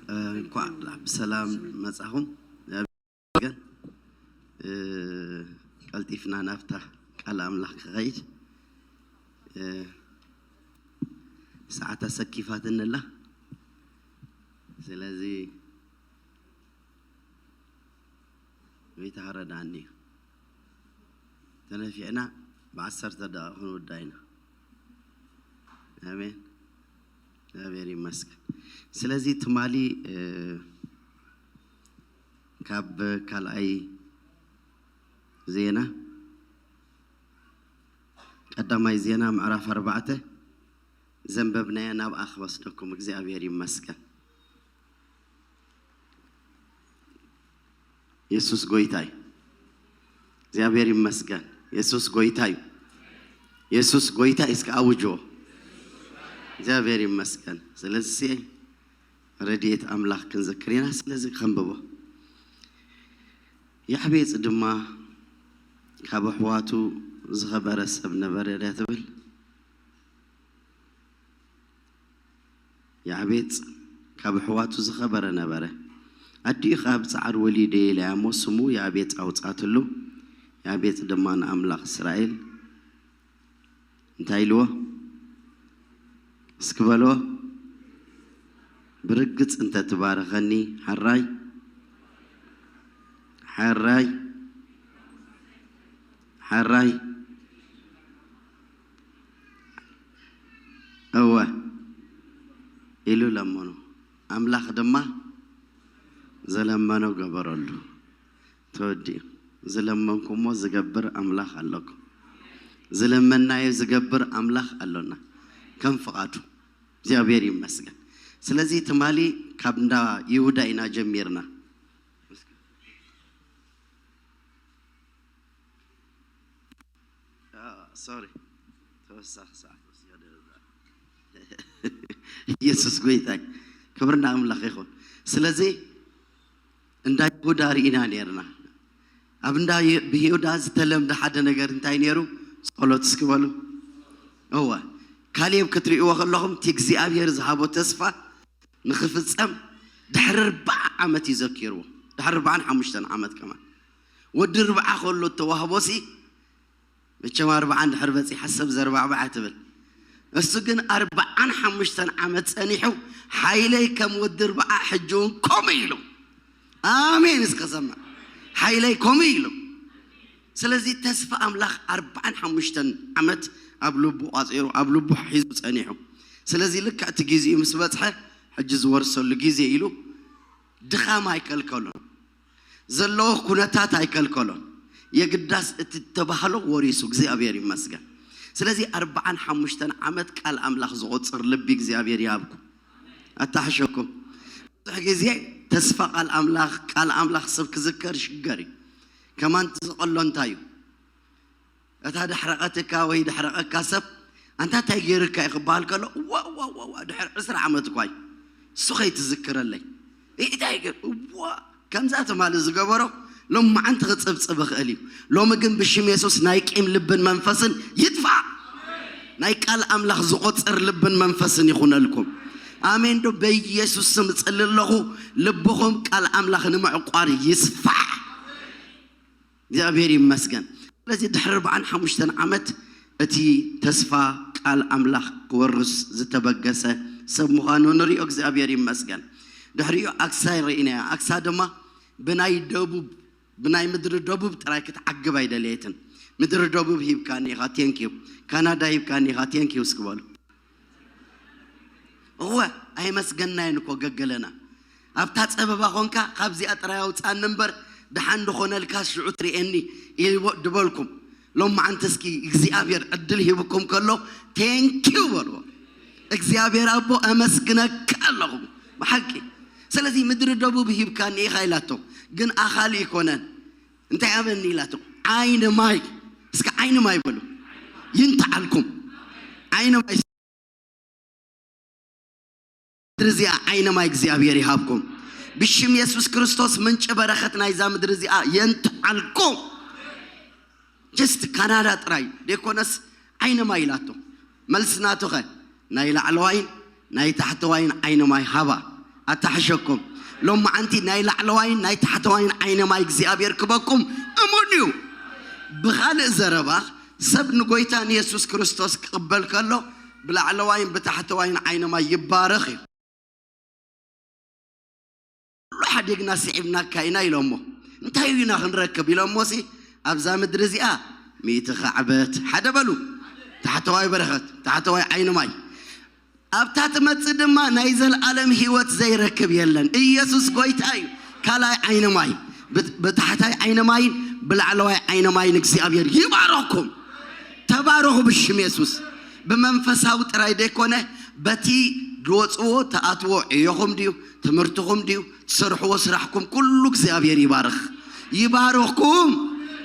እንኳዕ ብሰላም መጻኹም። ግን ቀልጢፍና ናብታ ቃል ኣምላኽ ክኸይድ ሰዓት ኣሰኪፋትንላ። ስለዚ ጎይታ ረዳኒ እዩ። ተነፊዕና ብዓሰርተ ደቂቕ ክንውዳ ኢና። ኣሜን። እግዚኣብሔር ይመስገን። ስለዚ ትማሊ ካብ ካልኣይ ዜና ቀዳማይ ዜና ምዕራፍ ኣርባዕተ ዘንበብናያ ናብኣ ክወስደኩም እግዚኣብሔር ይመስገን። የሱስ ጎይታ እዩ። እግዚኣብሔር ይመስገን። የሱስ ጎይታ እዩ። የሱስ ጎይታ እዩ። እስከ ኣውጆ። እግዚኣብሔር ይመስገን። ስለዚ ረድኤት ኣምላኽ ክንዝክር ኢና። ስለዚ ከንብቦ። ያዕቤጽ ድማ ካብ ኣሕዋቱ ዝኸበረ ሰብ ነበረ ድያ ትብል? ያዕቤጽ ካብ ኣሕዋቱ ዝኸበረ ነበረ። ኣዲኡ ኸኣ ብጻዕሪ ወሊደ ኢላያ እሞ ስሙ ያዕቤጽ ኣውጻትሉ። ያዕቤጽ ድማ ንኣምላኽ እስራኤል እንታይ ኢልዎ? እስኪ በልዎ። ብርግጽ እንተ ትባርኸኒ፣ ሕራይ፣ ሕራይ፣ ሕራይ። እወ ኢሉ ለመኖ። ኣምላኽ ድማ ዝለመኖ ገበረሉ። ተወዲኡ። ዝለመንኩሞ ዝገብር ኣምላኽ ኣለኩም። ዝለመናዮ ዝገብር ኣምላኽ ኣሎና። ከም ፍቓዱ። እግዚኣብሔር ይመስገን። ስለዚ ትማሊ ካብ እንዳ ይሁዳ ኢና ጀሚርና። ሶሪ፣ ተወሳኺ ሰዓት ወሲደ። ኢየሱስ ጎይታይ፣ ክብርና ኣምላኽ ይኹን። ስለዚ እንዳ ይሁዳ ርኢና ነርና። ኣብ እንዳ ይ- ብይሁዳ ዝተለምደ ሓደ ነገር እንታይ ነይሩ? ጸሎት እስኪ በሉ። እወ፣ ካሌብ ክትርእይዎ ከለኹም እቲ እግዚኣብሔር ዝሃቦ ተስፋ ንኽፍጸም ድሕሪ ኣርባዓ ዓመት እዩ ዘኪርዎ። ድሕሪ ኣርባዓን ሓሙሽተን ዓመት ከማን ወዲ ኣርባዓ ከሎ እተዋህቦሲ መቸም ኣርባዓ እንድሕር በጺሓ ሰብ ዘርባዕባዕ ትብል። እሱ ግን ኣርባዓን ሓሙሽተን ዓመት ጸኒሑ ሓይለይ ከም ወዲ ኣርባዓ ሕጂ እውን ከምኡ ኢሉ። ኣሜን እስከ ሰምዕ። ሓይለይ ከምኡ ኢሉ። ስለዚ ተስፋ ኣምላኽ ኣርባዓን ሓሙሽተን ዓመት ኣብ ልቡ ቋጺሩ ኣብ ልቡ ሒዙ ጸኒሑ። ስለዚ ልክዕ እቲ ግዜኡ ምስ በጽሐ ሕጂ ዝወርሰሉ ግዜ ኢሉ ድኻም ኣይከልከሎን። ዘለዎ ኩነታት ኣይከልከሎን። የግዳስ እቲ ተባህሎ ወሪሱ እግዚኣብሔር ይመስገን። ስለዚ ኣርባዓን ሓሙሽተን ዓመት ቃል ኣምላኽ ዝቆጽር ልቢ እግዚኣብሔር ይሃብኩም። ኣታሕሸኩም። ብዙሕ ግዜ ተስፋ ቃል ኣምላኽ ቃል ኣምላኽ ሰብ ክዝከር ሽገር እዩ። ከማን ዝቐሎ እንታይ እዩ? እታ ደሕረቐትካ ወይ ደሕረቐካ ሰብ ኣንታ እንታይ ገይርካ እዩ ክበሃል ከሎ ዋ ዋ ዋ ዋ ድሕሪ ዕስራ ዓመት እኳ እዩ እሱ ከይትዝክረለይ እንታይ ገር ዋ ከምዛ ትማሊ ዝገበሮ ሎማዓንቲ ክፅብፅብ ይኽእል እዩ። ሎሚ ግን ብሽም የሱስ ናይ ቂም ልብን መንፈስን ይጥፋእ። ናይ ቃል ኣምላኽ ዝቆፅር ልብን መንፈስን ይኹነልኩም። ኣሜን ዶ? በኢየሱስ ስም እፅሊ ኣለኹ። ልብኹም ቃል ኣምላኽ ንምዕቋር ይስፋሕ። እግዚኣብሔር ይመስገን። ስለዚ ድሕሪ ኣርባዓን ሓሙሽተን ዓመት እቲ ተስፋ ቃል ኣምላኽ ክወርስ ዝተበገሰ ሰብ ምዃኑ ንሪኦ። እግዚኣብሔር ይመስገን። ድሕሪኡ ኣክሳ ርኢናያ። ኣክሳ ድማ ብናይ ደቡብ ብናይ ምድሪ ደቡብ ጥራይ ክትዓግብ ኣይደለየትን። ምድሪ ደቡብ ሂብካኒ ኢኻ ቴንኪዩ። ካናዳ ሂብካኒ ኢኻ ቴንኪዩ እስኪ በሉ። እወ ኣየመስገናየን እኮ ገገለና ኣብታ ጸበባ ኾንካ ካብዚኣ ጥራይ ኣውጻኒ እምበር ደሓን ድኾነልካ ሽዑ ትርእየኒ ኢልዎ ድበልኩም። ሎማዓንቲ እስኪ እግዚኣብሔር ዕድል ሂብኩም ከሎ ቴንኪዩ በልዎ። እግዚኣብሔር ኣቦ ኣመስግነካ ኣለኹ ብሓቂ። ስለዚ ምድሪ ደቡብ ሂብካኒ ኢኻ ኢላቶ ግን ኣኻሊ ይኮነን እንታይ ኣበኒ ኢላቶ ዓይኒ ማይ እስከ ዓይኒ ማይ በሉ ይንተዓልኩም ዓይኒ ማይ ምድሪ እዚኣ ዓይነ ማይ እግዚኣብሔር ይሃብኩም። ብሽም የሱስ ክርስቶስ ምንጭ በረኸት ናይዛ ምድሪ እዚኣ የንትዓልኩም። ጀስት ካናዳ ጥራይ ደይኮነስ ዓይነ ማይ ኢላቶ። መልሲ ናቱኸ ናይ ላዕለዋይን ናይ ታሕተዋይን ዓይነ ማይ ሃባ። ኣታሕሸኩም። ሎማዓንቲ ናይ ላዕለዋይን ናይ ታሕተዋይን ዓይነ ማይ እግዚኣብሔር ክበኩም እሙን እዩ። ብኻልእ ዘረባ፣ ሰብ ንጎይታ ንየሱስ ክርስቶስ ክቕበል ከሎ፣ ብላዕለዋይን ብታሕተዋይን ዓይነ ማይ ይባረኽ እዩ። ኩሉ ሓዲግና ስዒብናካ ኢና ኢሎሞ። እንታይ ኢና ክንረክብ ኢሎሞሲ፣ ኣብዛ ምድሪ እዚኣ ሚእቲ ካዕበት ሓደ በሉ፣ ታሕተዋይ በረኸት፣ ታሕተዋይ ዓይኒ ማይ፣ ኣብታ ትመጽእ ድማ ናይ ዘልኣለም ህይወት ዘይረክብ የለን። ኢየሱስ ጎይታ እዩ። ካልኣይ ዓይኒ ማይ፣ ብት-፣ ብታሕታይ ዓይኒ ማይን ብላዕለዋይ ዓይኒ ማይን እግዚኣብሔር ይባረኩም። ተባረኹ ብሽም የሱስ። ብመንፈሳዊ ጥራይ ደይኮነ፣ በቲ ድወፅዎ ተኣትዎ ዕዮኹም ድዩ፣ ትምህርትኹም ድዩ፣ ትሰርሕዎ ስራሕኩም ኩሉ እግዚኣብሔር ይባርኽ። ይባርኽኩም።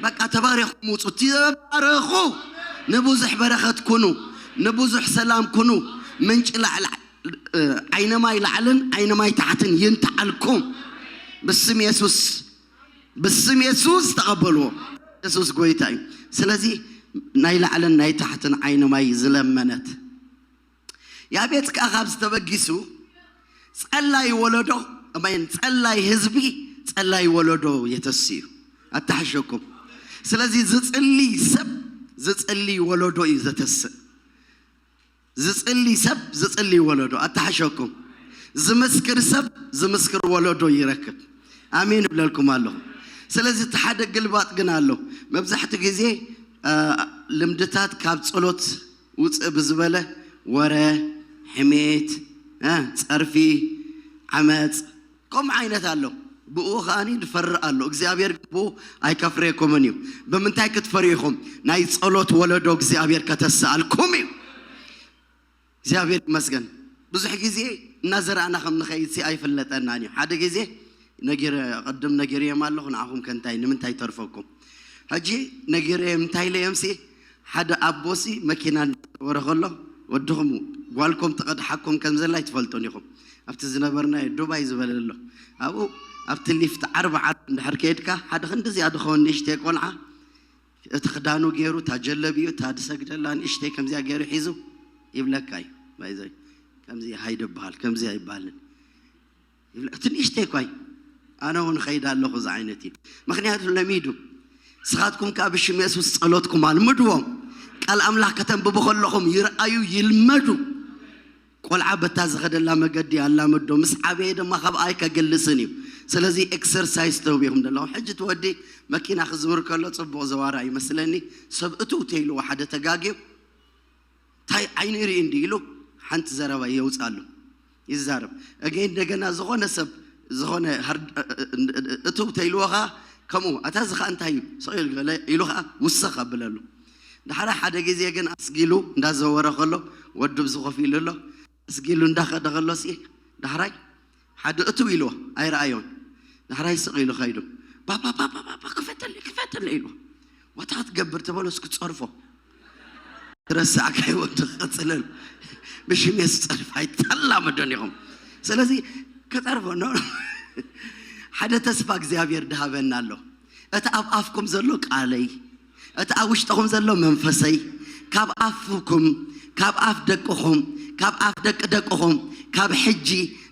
በቃ ተባሪኽኩም ውፁ። ተባረኹ። ንብዙሕ በረኸት ኩኑ፣ ንብዙሕ ሰላም ኩኑ። ምንጪ ላዕል-፣ እ፣ ዓይነ ማይ ላዕልን ዓይነ ማይ ታሕትን ይንተዓልኩም። ብስም የሱስ፣ ብስም የሱስ ተቐበልዎ። የሱስ ጎይታ እዩ። ስለዚ ናይ ላዕልን ናይ ታሕትን ዓይነ ማይ ዝለመነት፣ ያቤት ከኣ ካብ ዝተበጊሱ ጸላይ ወለዶ፣ እመን ጸላይ ህዝቢ፣ ጸላይ ወለዶ የተስእ እዩ። ኣታሕሸኩም። ስለዚ ዝጽሊ ሰብ ዝጽሊ ወለዶ እዩ ዘተስእ። ዝጽሊ ሰብ ዝጽሊ ወለዶ። ኣታሕሸኩም። ዝምስክር ሰብ ዝምስክር ወለዶ ይረክብ። ኣሜን እብለልኩም ኣለኹ። ስለዚ እቲ ሓደ ግልባጥ ግን ኣሎ። መብዛሕትኡ ግዜ፣ አ፣ ልምድታት ካብ ጸሎት ውፅእ ብዝበለ ወረ፣ ሕሜት፣ እ፣ ጸርፊ፣ ዓመፅ፣ ከምኡ ዓይነት ኣሎ። ብኡ ከኣኒ ንፈርእ ኣሎ። እግዚኣብሔር ግን ብኡ ኣይከፍርየኩምን እዩ። ብምንታይ ክትፈርዩ ኢኹም? ናይ ጸሎት ወለዶ እግዚኣብሔር ከተስኣልኩም እዩ። እግዚኣብሔር ይመስገን። ብዙሕ ግዜ እናዘራእና ከም ንኸይድ ሲ ኣይፍለጠናን እዩ። ሓደ ግዜ ነጊረ፣ ቅድም ነጊረዮም ኣለኹ፣ ንዓኹም ከ እንታይ፣ ንምንታይ ተርፈኩም? ሕጂ ነጊረዮም እንታይ ኢለዮም ሲ፣ ሓደ ኣቦ ሲ መኪና እናዘወረ ከሎ፣ ወድኹም፣ ጓልኩም ትቐድሓኩም ከም ዘላ ኣይትፈልጡን ኢኹም። ኣብቲ ዝነበርናዮ ዱባይ ዝበለ ኣሎ። ኣብኡ ኣብቲ ሊፍት ዓርቢ ዓርቢ እንድሕር ከይድካ፣ ሓደ ክንዲ እዚኣ ድኸውን ንእሽተይ ቆልዓ፣ እቲ ክዳኑ ገይሩ፣ እታ ጀለቢኡ፣ እታ ዝሰግደላ ንእሽተይ ከምዚኣ ገይሩ ሒዙ ይብለካ እዩ። ባይዘይ ከምዚ ሃይ ድበሃል፣ ከምዚ ኣይበሃልን ይብለ። እቲ ንእሽተይ እኳ እዩ። ኣነ እውን እኸይድ ኣለኹ፣ እዚ ዓይነት እዩ። ምኽንያቱ ለሚዱ። ንስኻትኩም ከኣ ብሽም የሱስ ጸሎትኩም ኣልምድዎም። ቃል ኣምላኽ ከተንብቡ ከለኹም ይርኣዩ፣ ይልመዱ። ቆልዓ በታ ዝኸደላ መገዲ ኣላምዶ፣ ምስ ዓበየ ድማ ካብ ኣይ ከግልስን እዩ። ስለዚ ኤክሰርሳይዝ ትህቡ ኢኹም ዘለኹም። ሕጂ እቲ ወዲ መኪና ክዝውር ከሎ ጽቡቕ ዘዋራ ይመስለኒ። ሰብ እትው ተይልዎ ሓደ ተጋግዩ፣ እንታይ ዓይኒ ርኢ እንዲ ኢሉ ሓንቲ ዘረባ የውፅኣሉ፣ ይዛረብ። እገ እንደገና ዝኾነ ሰብ፣ ዝኾነ ሃር-፣ እትው ተይልዎ ኸዓ ከምኡ፣ ኣታ እዚ ኸዓ እንታይ እዩ? ስቕ ኢሉ ገለ ኢሉ ኸዓ ውስኽ ኣብለሉ። ዳሕራይ ሓደ ግዜ ግን ኣስጊሉ እንዳዘወረ ከሎ፣ ወዱ ብዚ ኮፍ ኢሉ ኣሎ፣ ኣስጊሉ እንዳኸደ ከሎ ሲ፣ ዳሕራይ ሓደ እትው ኢልዎ ኣይረኣዮን። ዳሕራይ ስቕ ኢሉ ኸይዱ፣ "ባባ፣ ባባ፣ ባባ፣ ክፈተለይ፣ ክፈተለይ" ኢልዎ። ዋታ ክትገብር ተበሎ፣ እስኪ ጸርፎ። ትረሳዕካይ ወዲ ክቕጽለሉ። ብሽም የሱስ ጸርፍ ኣይተላመዶን ኢኹም። ስለዚ ክጸርፎ፣ ኖ፣ ኖ። ሓደ ተስፋ እግዚኣብሔር ድሃበና ኣሎ። እቲ ኣብ ኣፍኩም ዘሎ ቃለይ፣ እቲ ኣብ ውሽጥኹም ዘሎ መንፈሰይ፣ ካብ ኣፍኩም፣ ካብ ኣፍ ደቅኹም፣ ካብ ኣፍ ደቂ ደቅኹም፣ ካብ ሕጂ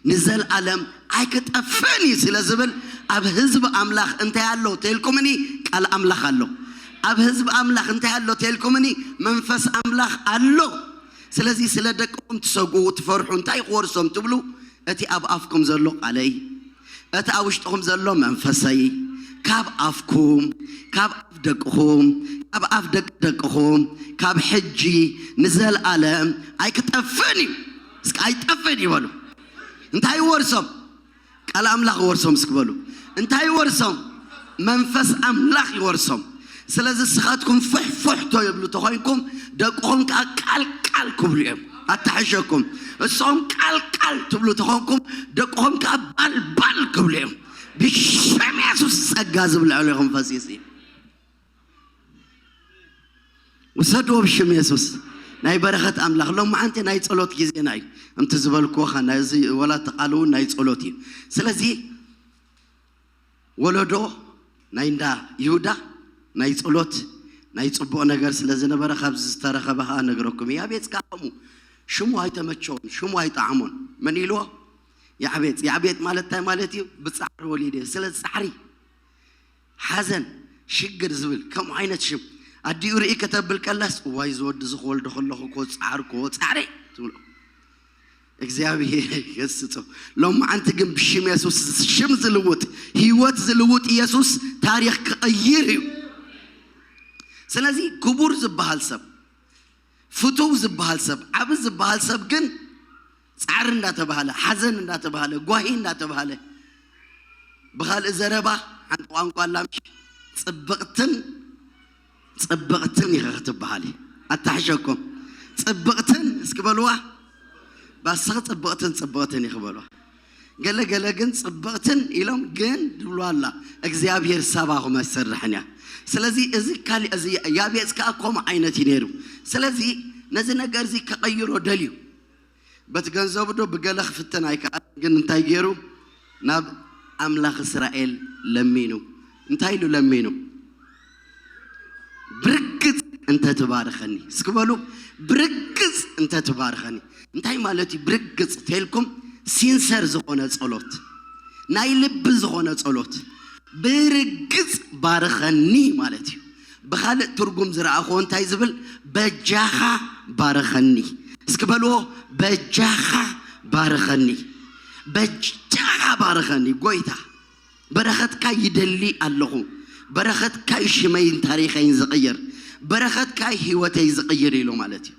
ንዘልኣለም ኣይክጠፍእን እዩ ስለ ዝብል፣ ኣብ ህዝቢ ኣምላኽ እንታይ ኣሎ ተልኩምኒ? ቃል ኣምላኽ ኣሎ። ኣብ ህዝቢ ኣምላኽ እንታይ ኣሎ ተልኩምኒ? መንፈስ ኣምላኽ ኣሎ። ስለዚ ስለ ደቅኹም ትሰግኡ፣ ትፈርሑ፣ እንታይ ክወርሶም ትብሉ? እቲ ኣብ ኣፍኩም ዘሎ ቃለይ፣ እቲ ኣብ ውሽጥኹም ዘሎ መንፈሰይ፣ ካብ ኣፍኩም፣ ካብ ኣፍ ደቅኹም፣ ካብ ኣፍ ደቂ ደቅኹም፣ ካብ ሕጂ ንዘልኣለም ኣይክጠፍእን እዩ። እስኪ "ኣይጠፍእን" ይበሉ። እንታይ ይወርሶም? ቃል ኣምላኽ ይወርሶም እስኪ በሉ። እንታይ ይወርሶም? መንፈስ ኣምላኽ ይወርሶም። ስለዚ ንስኻትኩም ፍሕ ፍሕ ተይብሉ ተኾይንኩም፣ ደቅኹም ከኣ ቃል ቃል ክብሉ እዮም። ኣታሕሸኩም። ንስኹም ቃል ቃል ትብሉ ተኾንኩም፣ ደቅኹም ከኣ ባል ባል ክብሉ እዮም። ብሽም የሱስ ጸጋ ዝብል ልዕሌኹም ፈሲሱ እዩ። ውሰድዎ ብሽም የሱስ። ናይ በረኸት ኣምላኽ። ሎማዓንቲ ናይ ጸሎት ግዜና እዩ። ከምቲ ዝበልክዎ ኸ፣ ናይዚ ወላ እቲ ቃል እውን ናይ ጸሎት እዩ። ስለዚ ወለዶ ናይ እንዳ ይሁዳ ናይ ጸሎት፣ ናይ ጽቡቕ ነገር ስለ ዝነበረ፣ ካብዚ ዝተረኸበ ኸኣ ነግረኩም እየ። ያቤጽ ከኣ ከምኡ ሽሙ ኣይተመቸዎን፣ ሽሙ ኣይጠዓሞን። መን ኢልዎ? ያዕቤጽ ያዕቤጽ ማለት እንታይ ማለት እዩ? ብጻዕሪ ወሊደ። ስለዚ ጻዕሪ፣ ሓዘን፣ ሽግር ዝብል ከምኡ ዓይነት ሽም ኣዲኡ ርኢ ከተብል ከላስ፣ እዋይ ዝወዲ ዝክወልዶ ከለኹ ኮ ጻዕር ኮ ጻዕሪ ትብሎ። እግዚኣብሔር ይገስጾ። ሎማዓንቲ ግን ብሽም የሱስ ሽም ዝልውጥ፣ ህይወት ዝልውጥ ኢየሱስ ታሪኽ ክቐይር እዩ። ስለዚ ክቡር ዝበሃል ሰብ፣ ፍቱው ዝበሃል ሰብ፣ ዓቢ ዝበሃል ሰብ ግን ጻዕሪ እንዳተባህለ፣ ሓዘን እንዳተባህለ፣ ጓሂ እንዳተባህለ፣ ብኻልእ ዘረባ ሓንቲ ቋንቋ ኣላ ምሽ ጽብቕትን ጽብቕትን ኢኻ ክትበሃል እዩ። ኣታሕሸኩም ጽብቕትን እስኪ በልዋ። ባስኺ ጽብቕትን ጽብቕትን ኢኺ በልዋ። ገለ ገለ ግን ጽብቕትን ኢሎም ግን ድብሉ ኣላ። እግዚኣብሔር ሳባኹም ኣይሰርሕን እያ። ስለዚ እዚ ካሊእ እዚ ያቤጽ ከኣ ከምኡ ዓይነት እዩ ነይሩ። ስለዚ ነዚ ነገር እዚ ከቐይሮ ደልዩ በቲ ገንዘቡ ዶ ብገለ ክፍተን ኣይከኣለን። ግን እንታይ ገይሩ? ናብ ኣምላኽ እስራኤል ለሚኑ። እንታይ ኢሉ ለሚኑ? ብርግጽ እንተ ትባርኸኒ። እስኪ በሉ፣ ብርግጽ እንተ ትባርኸኒ። እንታይ ማለት እዩ ብርግጽ ተልኩም? ሲንሰር ዝኾነ ጸሎት፣ ናይ ልቢ ዝኾነ ጸሎት። ብርግጽ ባርኸኒ ማለት እዩ። ብኻልእ ትርጉም ዝረኣኽዎ እንታይ ዝብል? በጃኻ ባርኸኒ። እስኪ በልዎ፣ በጃኻ ባርኸኒ። በጃኻ ባርኸኒ ጎይታ። በረኸትካ ይደሊ ኣለኹ። በረኸትካ እዩ ሽመይን ታሪኸይን ዝቕይር። በረኸትካ እዩ ህይወተይ ዝቕይር ኢሉ ማለት እዩ።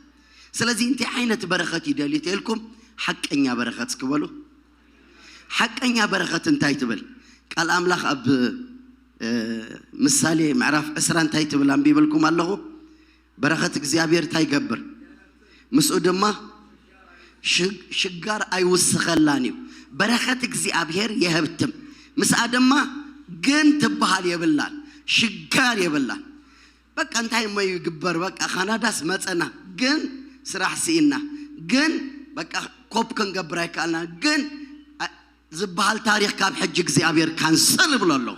ስለዚ እንታይ ዓይነት በረኸት እዩ ደሊ ተልኩም? ሓቀኛ በረኸት እስኪ በሉ። ሓቀኛ በረኸት እንታይ ትብል? ቃል ኣምላኽ ኣብ፣ እ፣ ምሳሌ ምዕራፍ ዕስራ እንታይ ትብል ኣንቢበልኩም ኣለኹ። በረኸት እግዚኣብሔር እንታይ ይገብር? ምስኡ ድማ ሽ-፣ ሽጋር ኣይውስኸላን እዩ። በረኸት እግዚኣብሔር የህብትም። ምስኣ ድማ ግን ትበሃል የብላን፣ ሽጋር የብላን። በቃ እንታይ እሞ ይግበር፣ በቃ ካናዳስ መጸና፣ ግን ስራሕ ስኢና፣ ግን በቃ ኮፕ ክንገብር ኣይከኣልና፣ ግን ኣ-፣ ዝበሃል ታሪኽ ካብ ሕጂ እግዚኣብሔር ካንሰል ይብሎ ኣሎ።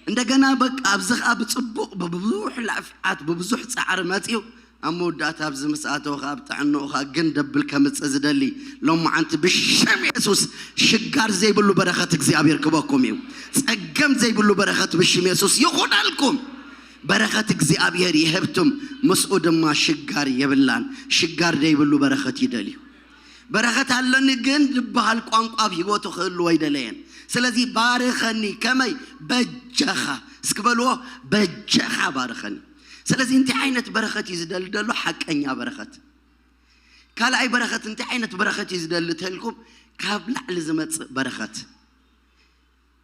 እንደገና በቃ ኣብዚ ኸኣ ብጽቡቕ ብብዙሕ ላፍዓት ብብዙሕ ጻዕሪ መጺኡ ኣብ መወዳእታ ኣብዚ ምስ ኣተወ ኸኣ ኣብ ጥዕንኡ ኸኣ ግን ደብል ከምጽእ ዝደሊ ሎማዓንቲ ብሽም የሱስ ሽጋር ዘይብሉ በረኸት እግዚኣብሔር ክበኩም እዩ። ጸገም ዘይብሉ በረኸት ብሽም የሱስ ይኹነልኩም። በረኸት እግዚኣብሔር ይህብትም፣ ምስኡ ድማ ሽጋር የብላን። ሽጋር ዘይብሉ በረኸት ይደልዩ። በረኸት ኣለኒ ግን ዝበሃል ቋንቋ ኣብ ህይወቱ ክህልዎ ኣይደለየን። ስለዚ ባርኸኒ፣ ከመይ? በጃኻ። እስኪ በልዎ፣ በጃኻ ባርኸኒ። ስለዚ እንታይ ዓይነት በረኸት እዩ ዝደሊ ዘሎ? ሓቀኛ በረኸት። ካልኣይ በረኸት እንታይ ዓይነት በረኸት እዩ ዝደሊ ተልኩም? ካብ ላዕሊ ዝመጽእ በረኸት።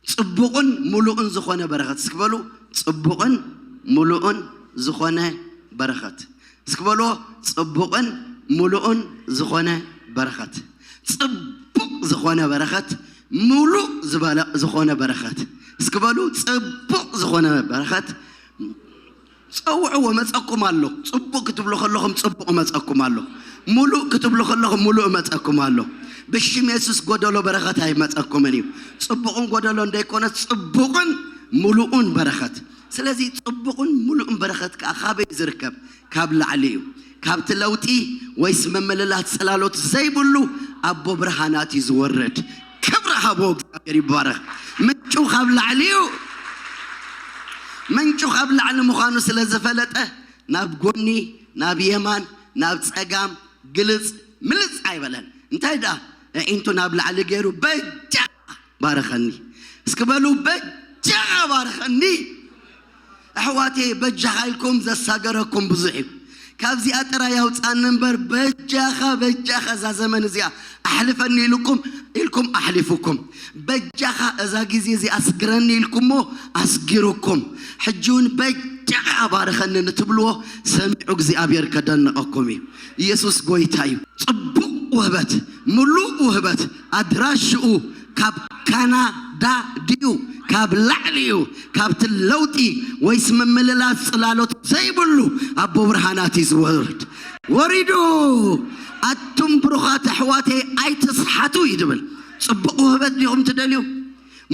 ጽቡቕን ምሉእን ዝኾነ በረኸት። እስኪ በሉ፣ ጽቡቕን ምሉእን ዝኾነ በረኸት። እስኪ በልዎ፣ ጽቡቕን ምሉእን ዝኾነ በረኸት። ጽቡቕ ዝኾነ በረኸት፣ ምሉእ ዝበለ-፣ ዝኾነ በረኸት። እስኪ በሉ፣ ጽቡቕ ዝኾነ በረኸት። ጸውዕዎ፣ መጸኩም ኣሎ። ጽቡቕ ክትብሉ ከለኹም ጽቡቕ መጸኩም ኣሎ። ሙሉእ ክትብሉ ከለኹም ሙሉእ መጸኩም ኣሎ። ብሽም የሱስ ጎደሎ በረኸት ኣይመጸኩምን እዩ። ጽቡቕን ጎደሎ እንደይኮነ ጽቡቕን ሙሉእን በረኸት። ስለዚ ጽቡቕን ሙሉእን በረኸት ከኣ ካበይ ዝርከብ? ካብ ላዕሊ እዩ። ካብቲ ለውጢ ወይስ ምምልላት ጽላሎት ዘይብሉ ኣቦ ብርሃናት እዩ ዝወርድ። ክብሪ ሃቦ፣ እግዚኣብሔር ይባረኽ። ምንጩ ካብ ላዕሊ እዩ። ምንጩ ካብ ላዕሊ ምዃኑ ስለ ዝፈለጠ ናብ ጎኒ፣ ናብ የማን፣ ናብ ጸጋም ግልጽ ምልጽ ኣይበለን። እንታይ ደኣ ኣዒንቱ ናብ ላዕሊ ገይሩ በጃ ባርኸኒ። እስኪ በሉ በጃኻ ባርኸኒ። ኣሕዋተይ በጃኻ ኢልኩም ዘሳገረኩም ብዙሕ እዩ። ካብዚኣ ጥራይ ኣውጻኒ እምበር በጃኻ በጃኻ እዛ ዘመን እዚኣ ኣሕልፈኒ ኢልኩም ኢልኩም ኣሕሊፉኩም። በጃኻ እዛ ግዜ እዚኣ ኣስግረኒ ኢልኩሞ ኣስጊሩኩም። ሕጂ እውን በጃኻ ባርኸኒ ንትብልዎ ሰሚዑ እግዚኣብሔር ከደንቐኩም እዩ። ኢየሱስ ጎይታ እዩ። ጽቡቕ ውህበት፣ ምሉእ ውህበት ኣድራሽኡ ካብ ካናዳ ድዩ? ካብ ላዕሊ እዩ። ካብቲ ለውጢ ወይስ ምምልላስ ጽላሎት ዘይብሉ ኣቦ ብርሃናት እዩ ዝወርድ። ወሪዱ ኣቱም ብሩኻት ኣሕዋተይ ኣይትስሓቱ እዩ ዝብል። ጽቡቕ ውህበት ዲኹም ትደልዩ?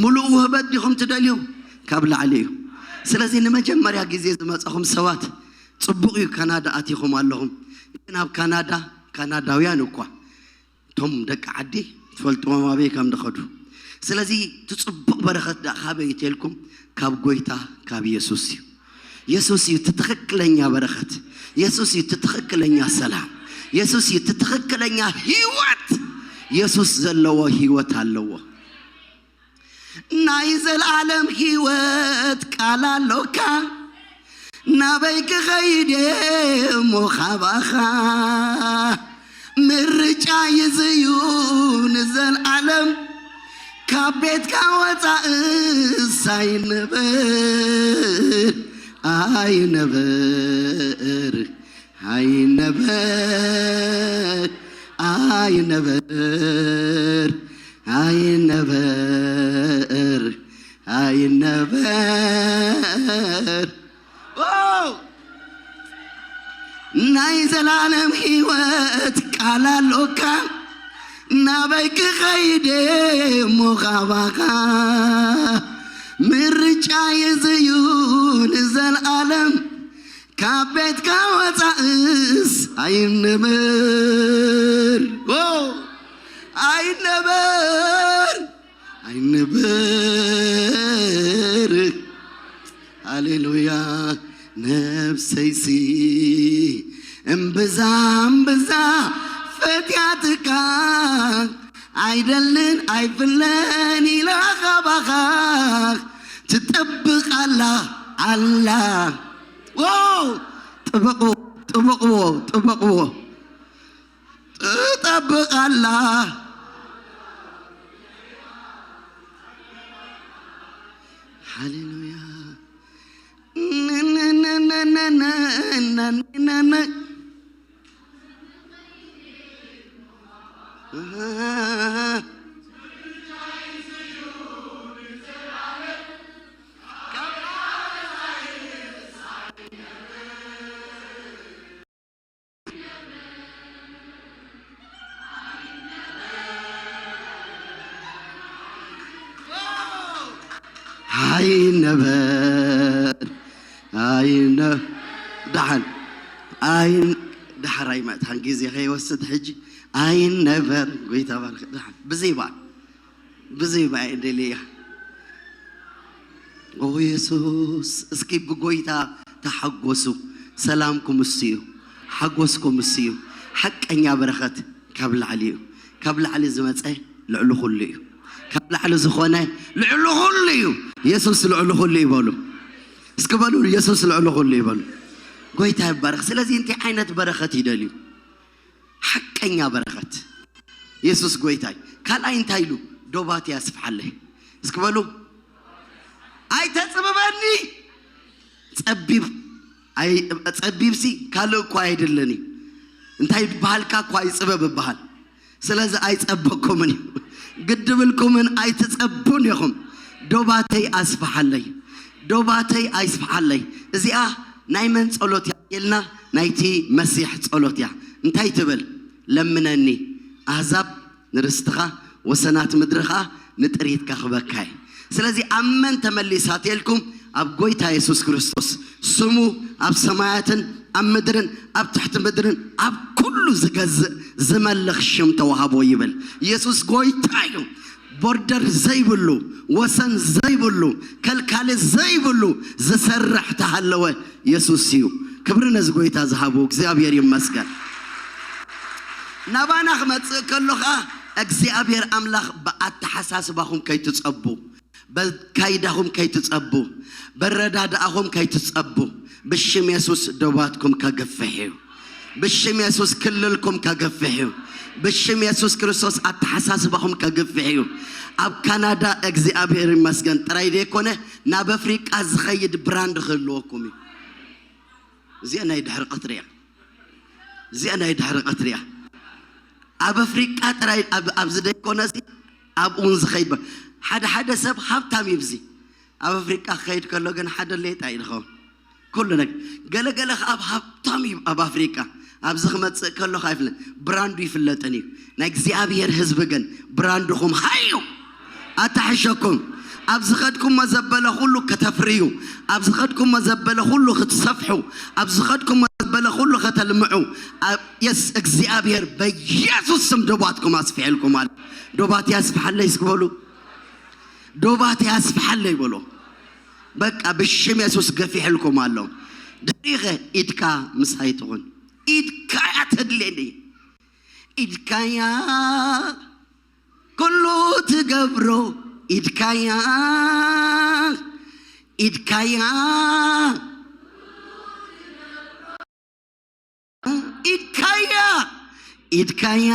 ምሉእ ውህበት ዲኹም ትደልዩ? ካብ ላዕሊ እዩ። ስለዚ ንመጀመርያ ግዜ ዝመጻኹም ሰባት ጽቡቕ እዩ፣ ካናዳ ኣቲኹም ኣለኹም። ግን ኣብ ካናዳ ካናዳውያን እኳ እቶም ደቂ ዓዲ ትፈልጥዎም ኣበይ ከም ድኸዱ። ስለዚ እቲ ጽቡቕ በረኸት ደኣ ካበይ እዩ ተልኩም? ካብ ጎይታ ካብ የሱስ እዩ። የሱስ እዩ እቲ ትኽክለኛ በረኸት። የሱስ እዩ እቲ ትኽክለኛ ሰላም። የሱስ እዩ እቲ ትኽክለኛ ህይወት። የሱስ ዘለዎ ህይወት ኣለዎ። ናይ ዘላለም ህይወት ቃል ኣሎካ። ናበይ ክኸይድ እሞ ካባኻ? ምርጫ ይዝዩ ንዘላለም። ካብ ቤትካ ወፃእስ ኣይነበር፣ ኣይነበር፣ ኣይነበር፣ ኣይነበር፣ ኣይነበር፣ ኣይነበር። ኦ! ናይ ዘላለም ህይወት ቃል ኣሎካ። ናበይ ክኸይድ እሞ ካባኻ? ምርጫ የዘዩ ንዘላለም። ካብ ቤትካ ወፃእስ ኣይንበር። ኦ! ኣይንበር። ኣይንበር። ሃሌሉያ። ነፍሰይሲ እምብዛ እምብዛ ፈትያትካ ኣይደልን ኣይፍለን ኢላ ካባኻ ትጠብቕ ኣላ፣ ኣላ። ዎ! ጥበቕዎ፣ ጥበቕዎ፣ ጥበቕዎ። ትጠብቕ ኣላ። ሃሌሉያ። ኣይነበር፣ ኣይነ-፣ ደሓን፣ ኣይን-፣ ደሓር ኣይመእታን ግዜ ከይወስድ ሕጂ። ኣይነበር፣ ጎይታ ባርክ። ደሓን፣ ብዘይ በዓል፣ ብዘይ በዓል ደልያ። ኦ የሱስ፣ እስኪ ብጎይታ ተሓጎሱ። ሰላምኩም እሱ እዩ፣ ሓጎስኩም እሱ እዩ። ሓቀኛ በረኸት ካብ ላዕሊ እዩ። ካብ ላዕሊ ዝመጸ ልዕሊ ኩሉ እዩ። ካብ ላዕሊ ዝኾነ ልዕሊ ኩሉ እዩ። የሱስ ልዕሊ ኩሉ ይበሉ። እስኪ በሉ፣ የሱስ ልዕሊ ኩሉ ይበሉ። ጎይታ ይባረኽ። ስለዚ እንታይ ዓይነት በረኸት ይደልዩ? ሓቀኛ በረኸት። የሱስ ጎይታይ። ካልኣይ እንታይ ኢሉ? ዶባት ያስፍሓለይ። እስኪ በሉ፣ ኣይተጽብበኒ። ጸቢብ፣ ኣይ፣ ጸቢብሲ ካልእ እኳ ኣይደለኒ። እንታይ በሃልካ እኳ ይጽበብ እበሃል። ስለዚ ኣይጸበኩምን እዩ። ግድብልኩምን ኣይትጸቡን ኢኹም። ዶባተይ ኣስፍሓለይ። ዶባተይ ኣይስፍሓለይ። እዚኣ ናይ መን ጸሎት እያ ኢልና፣ ናይቲ መሲሕ ጸሎት እያ። እንታይ ትብል? ለምነኒ ኣህዛብ ንርስትኻ፣ ወሰናት ምድሪ ኸኣ ንጥሪት ከኽበካ እየ። ስለዚ ኣብ መን ተመሊሳ ተልኩም? ኣብ ጎይታ የሱስ ክርስቶስ። ስሙ ኣብ ሰማያትን ኣብ ምድርን ኣብ ትሕቲ ምድርን ኣብ ኩሉ ዝገዝእ ዝመልኽ ሽም ተዋህቦ ይብል። የሱስ ጎይታ እዩ። ቦርደር ዘይብሉ፣ ወሰን ዘይብሉ፣ ከልካሊ ዘይብሉ ዝሰርሕ ተሃለወ የሱስ እዩ። ክብሪ ነዚ ጎይታ ዝሃቡ እግዚኣብሔር ይመስገን። ናባና ክመጽእ ከሎ ኸኣ እግዚኣብሔር ኣምላኽ ብኣተሓሳስባኹም ከይትጸቡ፣ በካይዳኹም ከይትጸቡ፣ በረዳድኣኹም ከይትጸቡ፣ ብሽም የሱስ ዶባትኩም ከግፍሕ እዩ። ብሽም የሱስ ክልልኩም ከግፍሕ እዩ። ብሽም የሱስ ክርስቶስ ኣተሓሳስባኹም ከግፍሕ እዩ። ኣብ ካናዳ እግዚኣብሔር ይመስገን ጥራይ ዘይኮነ ናብ ኣፍሪቃ ዝኸይድ ብራንድ ክህልወኩም እዩ። እዚኣ ናይ ድሕሪ ቀትሪ እያ። እዚኣ ናይ ድሕሪ ቀትሪ እያ። ኣብ ኣፍሪቃ ጥራይ ኣብ-፣ ኣብዚ ዘይኮነ እዚ ኣብኡ እውን ዝኸይድ ብ-፣ ሓደ ሓደ ሰብ ሃብታም እዩ። እዚ ኣብ ኣፍሪቃ ክኸይድ ከሎ ግን ሓደ ሌጣ እዩ ዝኸውን። ኩሉ ነገር ገለገለ ከኣ ኣብ ሃብታም እዩ። ኣብ ኣፍሪቃ ኣብዚ ክመጽእ ከሎ ከኣ ይፍለ-፣ ብራንዱ ይፍለጥን እዩ። ናይ እግዚኣብሔር ህዝቢ ግን ብራንድኹም ሃዩ ኣታሕሸኩም። ኣብ ዝኸድኩሞ ዘበለ ኩሉ ከተፍርዩ፣ ኣብ ዝኸድኩሞ ዘበለ ኩሉ ክትሰፍሑ፣ ኣብ ዝኸድኩሞ በለ ኩሉ ከተልምዑ፣ ኣብ የስ እግዚኣብሔር በኢየሱስ ስም ዶባትኩም ኣስፍሐልኩም ኣሎ። ዶባት ያስፍሐለይ እስኪ በሉ። ዶባት ያስፍሐለይ በሉ። በቃ ብሽም የሱስ ገፊሕልኩም ኣሎ። ደሪኸ ኢድካ ምሳይ ትኹን። ኢድካ እያ ተድልየኒ። ኢድካያ ኩሉ ትገብሮ። ኢድካያ ኢድካያ ኢድካያ ኢድካያ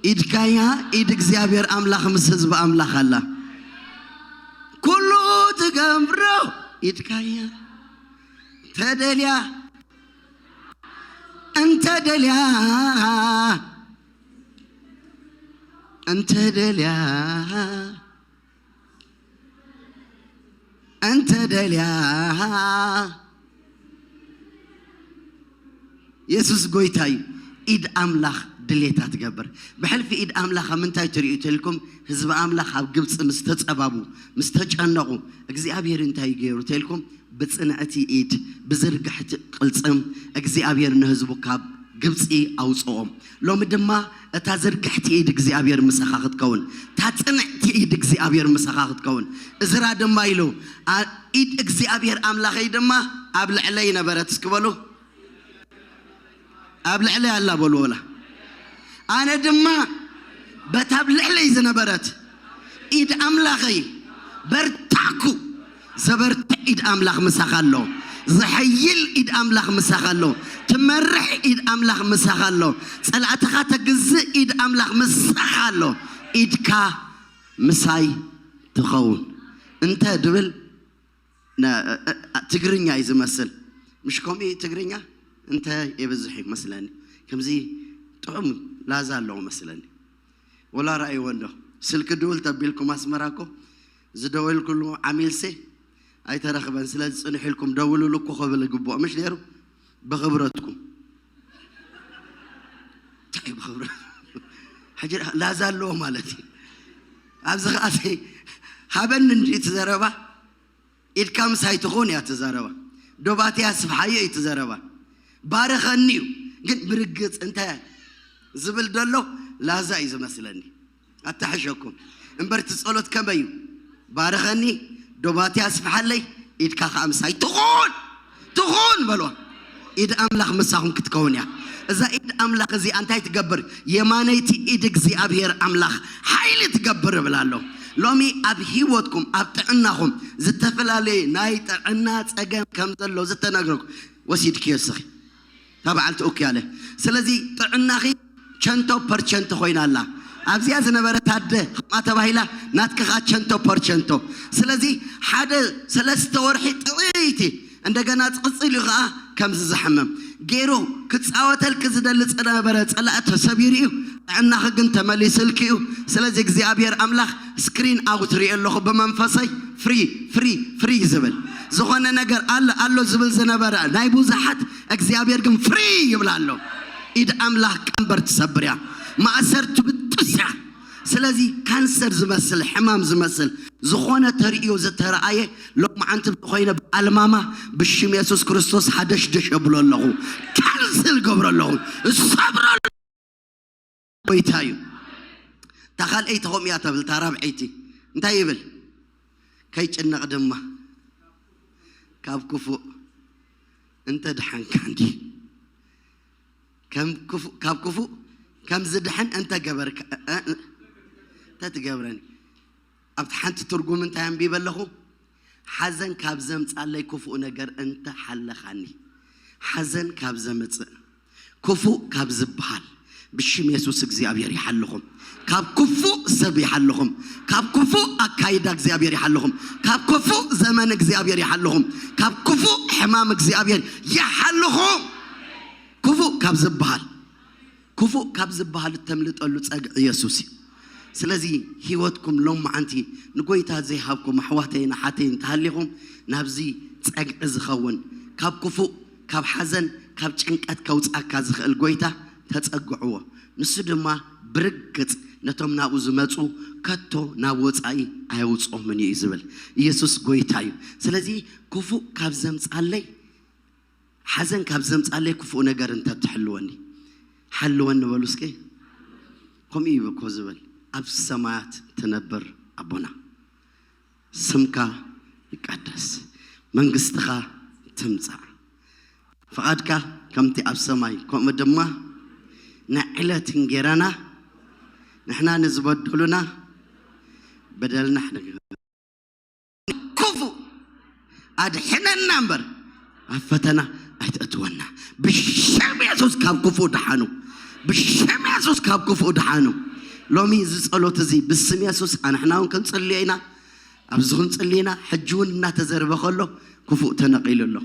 ኢድካያ ኢድ እግዚኣብሔር ኣምላኽ ምስ ህዝቢ ኣምላኽ ኣላ። ኩሉ ትገብሮ ኢድካያ ተደልያ እንተ ደልያ እንተ ደልያ እንተ ደልያ የሱስ ጎይታ እዩ። ኢድ ኣምላኽ ድሌታ ትገብር። ብሕልፊ ኢድ ኣምላኽ ኣብ ምንታይ ትርእዩ ተልኩም፣ ህዝቢ ኣምላኽ ኣብ ግብፂ ምስ ተፀባቡ፣ ምስ ተጨነቑ፣ እግዚኣብሔር እንታይ ገይሩ ተልኩም፣ ብጽንዕቲ ኢድ፣ ብዝርግሕቲ ቅልጽም እግዚኣብሔር ንህዝቡ ካብ ግብጺ ኣውጽኦም። ሎሚ ድማ እታ ዝርግሕቲ ኢድ እግዚኣብሔር ምሳኻ ክትከውን፣ እታ ጽንዕቲ ኢድ እግዚኣብሔር ምሳኻ ክትከውን። እዝራ ድማ ኢሉ፣ "ኣ-፣ ኢድ እግዚኣብሔር ኣምላኸይ ድማ ኣብ ልዕለይ ነበረት." እስኪ በሉ፣ "ኣብ ልዕለይ ኣላ" በሉ። ወላ ኣነ ድማ በታ ኣብ ልዕለይ ዝነበረት ኢድ ኣምላኸይ በርታኩ። ዘበርትዕ ኢድ ኣምላኽ ምሳኻ ኣሎ። ዝሐይል ኢድ ኣምላኽ ምሳኻ ኣሎ። ትመርሕ ኢድ ኣምላኽ ምሳኻ ኣሎ። ጸላእትኻ ተግዝእ ኢድ ኣምላኽ ምሳኻ ኣሎ። ኢድካ ምሳይ ትኸውን እንተ ድብል፣ ነ-፣ እ-፣ እ-፣ ትግርኛ እዩ ዝመስል። ምሽ ከምኡ እዩ ትግርኛ? እንተ የብዝሕ እዩ መስለኒ። ከምዚ ጥዑም ላዛ ኣለዎ መስለኒ። ወላ ረኣይዎ እንዶ። ስልኪ ድውል ተቢልኩም ኣስመራ እኮ ዝደወልኩሉ ዓሚልሴ ኣይተረኽበን። ስለዚ ጽንሕ ኢልኩም ደውሉሉ እኮ ክብል ይግብኦ። ምሽ ነይሩ? ብኽብረትኩም። እንታይ ብኽብረት? ሕጂ ላዛ ኣለዎ ማለት እዩ። ኣብዚ ኸኣ ሃበኒ እንዲ እቲ ዘረባ። ኢድካ ምሳይ ትኹን እያ እቲ ዘረባ። ዶባትያ ስፍሓዮ እዩ እቲ ዘረባ። ባርኸኒ እዩ። ግን ብርግጽ እንታይ ዝብል ዘሎ ላዛ እዩ ዝመስለኒ። ኣታሕሸኩም። እምበር እቲ ጸሎት ከመይ እዩ? ባርኸኒ፣ ዶባትያ ስፍሓለይ፣ ኢድካ ኸኣ ምሳይ ትኹን፣ ትኹን በልዋ። ኢድ ኣምላኽ ምሳኹም ክትከውን እያ። እዛ ኢድ ኣምላኽ እዚኣ እንታይ ትገብር? የማነይቲ ኢድ እግዚኣብሔር ኣምላኽ ሓይሊ ትገብር እብል ኣሎ። ሎሚ ኣብ ህይወትኩም፣ ኣብ ጥዕናኹም ዝተፈላለየ ናይ ጥዕና ጸገም ከም ዘሎ ዝተነግረኩም ወሲድክዮ እስኺ። እታ በዓልቲ ኡክያለ። ስለዚ ጥዕናኺ ቸንቶ ፐርቸንቶ ኮይና ኣላ። ኣብዚኣ ዝነበረት ኣደ ከምኣ ተባሂላ፣ ናትኪ ኸኣ ቸንቶ ፐርቸንቶ። ስለዚ ሓደ ሰለስተ ወርሒ ጥዕይቲ፣ እንደገና ቅጽል እዩ ኸኣ ከምዚ ዝሕምም ገይሩ ክጻወተልኪ ዝደሊ ዝነበረ ጸላእ ተሰቢሩ እዩ። ጥዕናኺ ግን ተመሊስልኪ እዩ። ስለዚ እግዚኣብሔር ኣምላኽ ስክሪን ኣውት ርኢ ኣለኹ ብመንፈሰይ ፍሪ፣ ፍሪ፣ ፍሪ ዝብል ዝኾነ ነገር ኣሎ፣ ኣሎ ዝብል ዝነበረ ናይ ብዙሓት እግዚኣብሔር ግን ፍሪ ይብል ኣሎ። ኢድ ኣምላኽ ቀንበር ትሰብር እያ። ማእሰር ትብጥስ እያ። ስለዚ ካንሰር ዝመስል፣ ሕማም ዝመስል ዝኾነ ተርእዮ ዝተረኣየ ሎማዓንቲ ብዝኾይነ ብኣልማማ ብሽም የሱስ ክርስቶስ ሃደሽደሽ የብሎ ኣለኹ። ካንስል ገብሮ ኣለኹ። ዝሰብሮ ኣለኹ። ጎይታ እዩ። እታ ካልኣይቲ ከምኡ እያ ተብል፣ እታ ራብዐይቲ እንታይ ይብል? "ከይጭነቕ ድማ ካብ ክፉእ እንተ ድሓንካ እንዲ ከም ክፉእ፣ ካብ ክፉእ ከም ዝድሕን እንተ ገበርካ፣ እ፣ እ፣ እንተ ትገብረኒ." ኣብቲ ሓንቲ ትርጉም እንታይ ኣንቢበ ኣለኹ? "ሓዘን ካብ ዘምጻለይ ክፉእ ነገር እንተ ሓለኻኒ፣ ሓዘን ካብ ዘምጽእ ክፉእ ካብ ዝበሃል ብሽም የሱስ እግዚኣብሔር ይሓልኹም። ካብ ክፉእ ሰብ ይሓልኹም። ካብ ክፉእ ኣካይዳ እግዚኣብሔር ይሓልኹም። ካብ ክፉእ ዘመን እግዚኣብሔር ይሓልኹም። ካብ ክፉእ ሕማም እግዚኣብሔር ይሓልኹም። ክፉእ ካብ ዝበሃል፣ ክፉእ ካብ ዝበሃል እተምልጠሉ ጸግዒ የሱስ እዩ። ስለዚ ህይወትኩም ሎማዓንቲ ንጎይታ ዘይሃብኩም ኣሕዋተይን ኣሓተይን እንተሃሊኹም፣ ናብዚ ጸግዒ ዝኸውን ካብ ክፉእ፣ ካብ ሓዘን፣ ካብ ጭንቀት ከውጽኣካ ዝኽእል ጎይታ ተጸግዕዎ። ንሱ ድማ ብርግጽ ነቶም ናብኡ ዝመጹ ከቶ ናብ ወጻኢ ኣየውጽኦምን እዩ ዝብል። ኢየሱስ ጎይታ እዩ። ስለዚ ክፉእ ካብ ዘምጻለይ፣ ሓዘን ካብ ዘምጻለይ ክፉእ ነገር እንተ ትሕልወኒ፣ ሓልወኒ በሉ እስኪ። ከምኡ እዩ እኮ ዝብል። ኣብ ሰማያት ትነብር ኣቦና፣ ስምካ ይቀደስ፣ መንግስትኻ ትምጻእ፣ ፍቓድካ ከምቲ ኣብ ሰማይ ከምኡ ድማ ንዕለት እንጌራና ንሕና ንዝበደሉና በደልና ሕደግ ክፉእ ኣድሕነና እምበር ኣብ ፈተና ኣይትእትወና። ብሽም የሱስ ካብ ክፉእ ድሓኑ፣ ብሽም የሱስ ካብ ክፉእ ድሓኑ። ሎሚ እዚ ጸሎት እዚ ብስም የሱስ ኣንሕና እውን ክንጽልዮ ኢና። ኣብዚ ክንጽሊ ኢና። ሕጂ እውን እናተዘርበ ከሎ ክፉእ ተነቒሉ ኣሎ።